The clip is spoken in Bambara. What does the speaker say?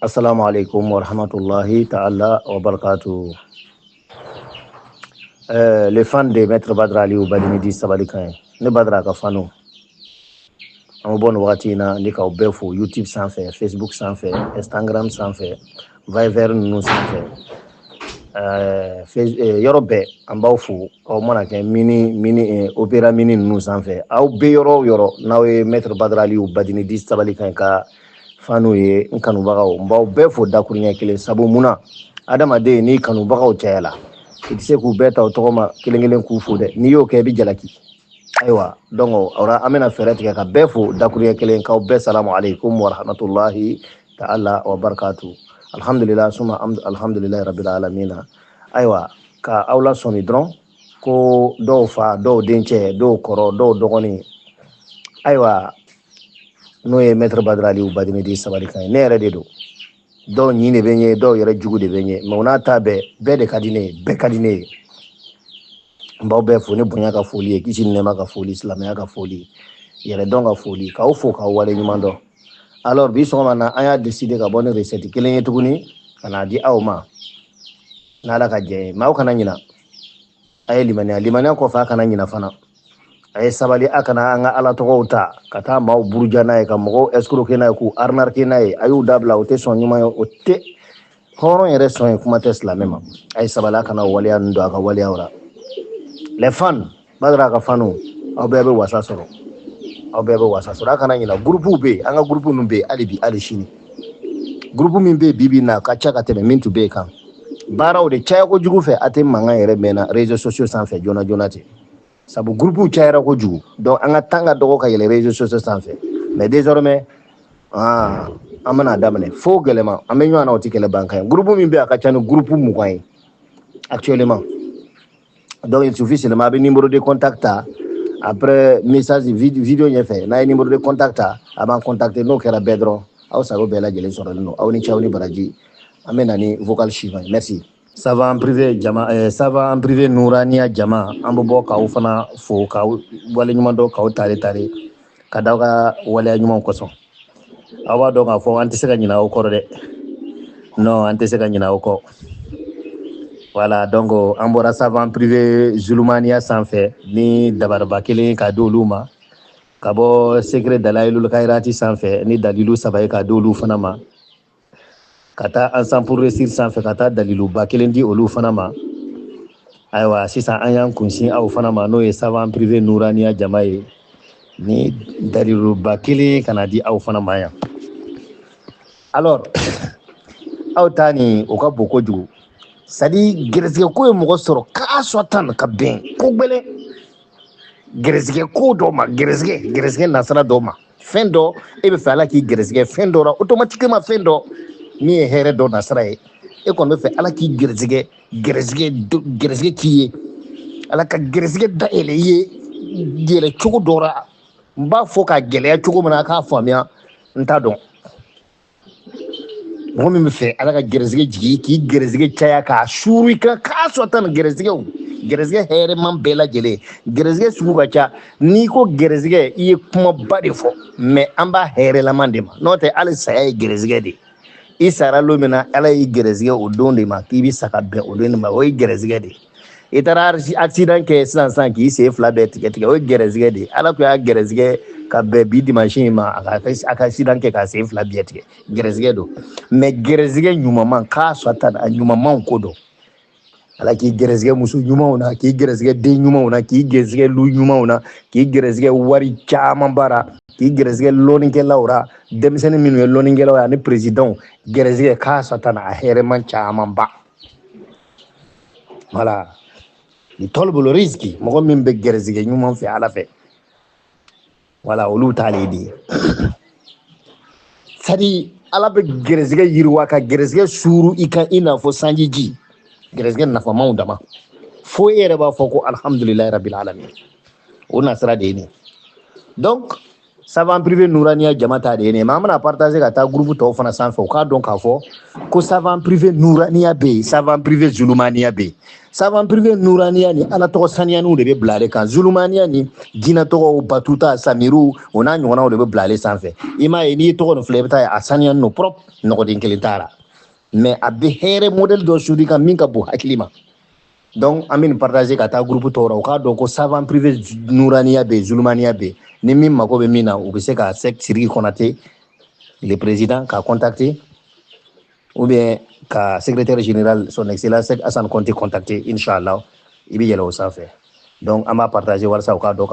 Assalamu alaikum wa rahmatullahi ta'ala wa barakatuh. Les fans de Maître Badra Aliou Badinidi Sabalikan, ne Badra ka fanu. An bɛ bɔ nin wagati in na ni k'aw bɛɛ fo YouTube sanfɛ, Facebook sanfɛ, Instagram sanfɛ, Viber ninnu sanfɛ. Yɔrɔ bɛɛ an b'aw fo. Aw mana kɛ mini mini Opera Mini ninnu sanfɛ, aw bɛ yɔrɔ o yɔrɔ n'aw ye Maître Badra Aliou Badinidi Sabalikan ka fanu ye, n kanubagaw, n b'aw bɛɛ fo dakuruɲɛ kelen. Sabu mun na? Adamaden, n'i kanubagaw cayala, i tɛ se k'u bɛɛ ta o tɔgɔ ma kelen kelen k'u fo dɛ. N'i y'o kɛ, i bɛ jalaki. Ayiwa, donc o la an bɛna fɛɛrɛ tigɛ ka bɛɛ fo dakuruɲɛ kelen, k'aw bɛɛ salamu aleykum wa rahmatulahi ta'ala wa barakatu. Alhamdulillah, suma alhamdulillahi rabbil alamina. Ayiwa, ka aw lasɔmi dɔrɔn ko dɔw fa, dɔw dencɛ, dɔw kɔrɔ, dɔw dɔgɔnin, ayiwa, n'o ye Maître Badra Aliou Badinidi Sabalikan ye, ne yɛrɛ de don. Dɔw ɲin de bɛ n ye, dɔw yɛrɛ jugu de bɛ n ye, mais o n'a ta bɛɛ, bɛɛ de ka di ne ye, bɛɛ ka di ne ye. N b'aw bɛɛ fo ni bonya ka foli ye, kisi ni nɛɛma ka foli, silamɛya ka foli, yɛrɛdɔn ka foli, k'aw fo k'aw wale ɲuman dɔn. Alors, bi sɔgɔma na, an y'a décidé ka bɔ ni recette kelen ye tuguni ka n'a di aw ma n'Ala ka jɛ ye. Mais aw kana ɲina, a ye limaniya. Limaniya kɔfɛ, a kana ɲina fana, a ye sabali. A kana an ka Ala tɔgɔw ta ka taa maaw buruja n'a ye, ka mɔgɔw escroquer n'a ye, k'u arnaquer n'a ye. A y'u dabila, o tɛ sɔn ɲuman ye, o tɛ hɔrɔn yɛrɛ sɔn ye, kuma tɛ silamɛ ma. A ye sabali, a kana waleya ninnu don a ka waleyaw la. Les fans, Badara ka fanu, aw bɛɛ bɛ wasa sɔrɔ, aw bɛɛ bɛ wasa sɔrɔ. A kana ɲina, groupe bɛ yen, an ka groupe ninnu bɛ yen hali bi, hali sini. Groupe min bɛ yen bi bi in na, a ka ca ka tɛmɛ min tun bɛ yen kan. Baaraw de caya kojugu fɛ, a tɛ mankan yɛrɛ mɛnna réseaux sociaux sanfɛ joona joona ten, sabu groupe cayara kojugu. Donc an ka temps ka dɔgɔ ka yɛlɛ réseaux sociaux sanfɛ. Mais désormais, ah, an bɛna daminɛ fo gɛlɛma, an bɛ ɲɔgɔn na, o tɛ kɛlɛ ban kan ye. Groupe min bɛ yen, a ka ca ni groupe 20 ye actuellement. Donc il suffit seulement a bɛ numéro de contact ta après message vidéo ɲɛfɛ. N'a ye numéro de contact ta, a b'an contacter. N'o kɛra bɛɛ dɔrɔn, aw sago bɛɛ lajɛlen sɔrɔlen don. Aw ni ce, aw ni baraji. An bɛ na ni vocal suivant ye. Merci. Savant privé jama, savant privé Nuraniya jama, an bɛ bɔ k'aw fana fo, k'aw waleɲuman dɔn, k'aw tare tare ka d'aw ka waleya ɲumanw kosɔn. Aw b'a dɔn k'a fɔ an tɛ se ka ɲinɛ aw kɔrɔ dɛ. Non, an tɛ se ka ɲinɛ aw kɔ. Voilà, donc an bɔra savant privé Zulumaniya sanfɛ ni dabariba kelen k'a di olu ma, ka bɔ secret Dalayilul Kayirati sanfɛ ni dalilu saba ye k'a di olu fana ma, ka taa Ensemble pour réussir sanfɛ ka taa daliluba kelen di olu fana ma. Ayiwa, sisan an y'an kunsin aw fana ma, n'o ye savant privé Nuraniya jama ye, ni daliluba kelen ka na di aw fana ma yan. Alors, aw ta nin, o ka bon kojugu. C'est à dire, gɛrɛsɛgɛ ko ye mɔgɔ sɔrɔ k'a sɔn tan ka bɛn ko gbɛlɛn gɛrɛsɛgɛ ko dɔ ma, gɛrɛsɛgɛ, gɛrɛsɛgɛ nasara dɔ ma, fɛn dɔ e bɛ fɛ Ala k'i gɛrɛsɛgɛ fɛn dɔ la automatiquement, fɛn dɔ min ye hɛrɛ dɔ nasara ye, e kɔni bɛ fɛ Ala k'i gɛrɛsɛgɛ, gɛrɛsɛgɛ, gɛrɛsɛgɛ k'i ye, Ala ka gɛrɛsɛgɛ dayɛlɛ i ye yɛlɛ cogo dɔ la. N b'a fɔ k'a gɛlɛya cogo min na, a k'a faamuya, n t'a dɔn. Mɔgɔ min bɛ fɛ Ala ka gɛrɛsɛgɛ jigin, k'i gɛrɛsɛgɛ caya k'a suuru i kan k'a sɔrɔ tan gɛrɛsɛgɛw, gɛrɛsɛgɛ hɛrɛman bɛɛ lajɛlen, gɛrɛsɛgɛ sugu ka ca. N'i ko gɛrɛsɛgɛ, i ye kumaba de fɔ, mais an b'a hɛrɛlaman de ma. N'o tɛ, hali saya ye gɛrɛsɛgɛ de ye. I sara don min na, Ala y'i gɛrɛsɛgɛ o don de ma k'i bɛ sa ka bɛn o don de ma, o ye gɛrɛsɛgɛ de ye. I taara accident kɛ sisan sisan k'i sen fila bɛɛ tigɛ tigɛ, o ye gɛrɛsɛgɛ de ye. Ala ko y'a gɛrɛsɛgɛ ka bɛn bi dimanche in ma, a ka accident kɛ k'a sen fila bɛɛ tigɛ, gɛrɛsɛgɛ don. Mais gɛrɛsɛgɛ ɲumanman k'a sɔrɔ ta, a ɲumanmanw ko don. Ala k'i gɛrɛsɛgɛ muso ɲumanw na, k'i gɛrɛsɛgɛ den ɲumanw na, k'i gɛrɛsɛgɛ lu ɲumanw na, k'i gɛrɛsɛgɛ wari caman bara, k'i gɛrɛsɛgɛ lɔnnikɛlaw ra, denmisɛnnin minnu ye lɔnnikɛlaw ye ani présidentw, gɛrɛsɛgɛ k'a sɔrɔ tan a hɛrɛman camanba. Voilà, ni tɔlibolo risiki, mɔgɔ min bɛ gɛrɛsɛgɛ ɲuman fɛ Ala fɛ, voilà, olu t'ale de ye. C'est à dire, Ala bɛ gɛrɛsɛgɛ yiriwa ka gɛrɛsɛgɛ suuru i kan i n'a fɔ sanji ji, gɛrɛsɛgɛ nafamaw dama, fo e yɛrɛ b'a fɔ ko alhamdulilayi rabil alamin. O nasira de ye nin. Donc Savant privé Nuraniya jama ta de ye nin ye, mais an bɛna partager ka taa groupe tɔw fana sanfɛ, u k'a dɔn k'a fɔ ko savant privé Nuraniya bɛ yen, savant privé Zulumaniya bɛ yen. Savant privé Nuraniya ni Ala tɔgɔ saniyaniw de bɛ bila ale kan. Zulumaniya ni jinɛ tɔgɔw, Batuta, Samiru, o n'a ɲɔgɔnnaw de bɛ bila ale sanfɛ. I m'a ye, n'i ye tɔgɔ nin filɛ, i bɛ taa ye a saniyani no propre, nɔgɔden kelen t'a la, mais a bɛ hɛrɛ modèle dɔ sudi kan min ka bon hakili ma. Donc an bɛ nin partager ka taa groupe tɔw la, u k'a dɔn ko savant privé Nuraniya bɛ yen, Zulumaniya bɛ yen. Ni min mago bɛ min na, u bɛ se ka Sɛk Sidiki Konate, le président, ka contacter, ou bien ka secrétaire général, son excellence Sek Hassan Conté, contacter, inchallah. I bɛ yɛlɛ o sanfɛ. Donc an b'a partager walasa u k'a dɔn.